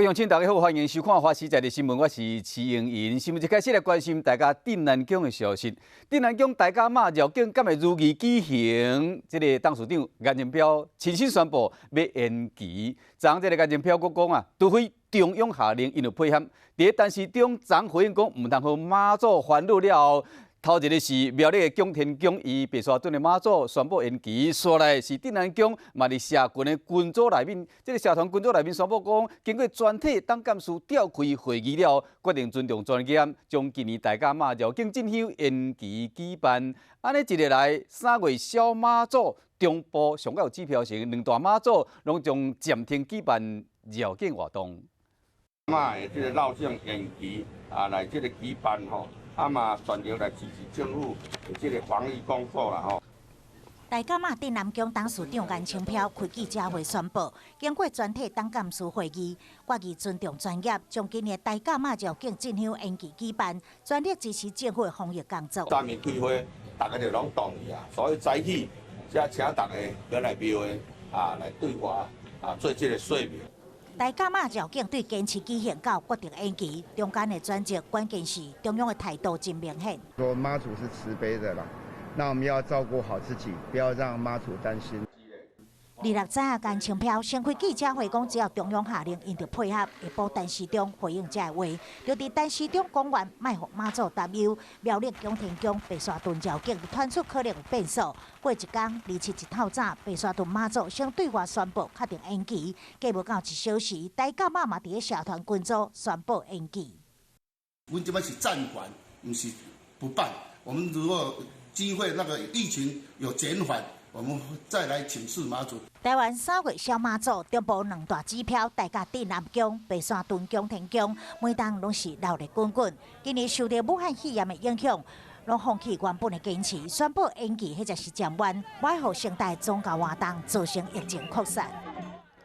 鄉親大家好，歡迎收看《華視在地新聞》，我是徐英英。新聞一開始來關心大家鎮瀾宮的消息。鎮瀾宮大甲媽繞境敢會如期舉行？這个董事長顏清標親身宣布欲延期。昨昏這个顏清標閣講啊，除非中央下令，𪜶就配合。佇咧陳時中昨回應講，毋通予媽祖煩惱了後，頭一个是苗栗的蔣天宮，伊白沙屯的媽祖宣布延期，紲來是鎮瀾宮嘛佇社群的群組內面，這个社團群組內面宣布講，經過全體董監事召開會議了後，決定尊重專業，將今年大甲媽繞境進香延期舉辦。按呢一个來，3月小媽祖中部上較有指標性，兩大媽祖攏將暫停舉辦繞境活動。媽的這个繞境延期啊，來這个舉辦吼。啊嘛，全力來支持政府的這个防疫工作啦吼。大甲媽鎮瀾宮董事長顏清標開記者會宣布，經過全體董監事會議，決議尊重專業，將今年大甲媽繞境進香延期舉辦，全力支持政府的防疫工作。早暝開會，大家就攏同意啊，所以早起才請大家過來廟會啊來對外啊做這个說明。大甲媽繞境對堅持舉行到決定延期，中間的轉折，關鍵是中央的態度真明顯。說媽祖是慈悲的啦，那我們要照顧好自己，不要讓媽祖擔心。26早，顏清標先開記者會講，只要中央下令，𪜶就配合，會補陳時中回應這个話。就佇陳時中講完，莫予媽祖擔憂，苗栗蔣天宮白沙屯繞境傳出可能有變數。過一工，27一透早，白沙屯媽祖先對外宣布確定延期，過無夠一小時，大甲媽嘛佇咧社團群組宣布延期。阮這擺是暫緩，毋是不辦。我們如果機會那個疫情有減緩，我們再來請示媽祖。台灣3月小媽祖中部兩大指標，大甲鎮瀾宮、白沙屯蔣天宮，每冬攏是鬧熱滾滾。今年受到武漢肺炎的影響，攏放棄原本的堅持，宣布延期或者是暫緩，莫予盛大宗教活動造成疫情擴散。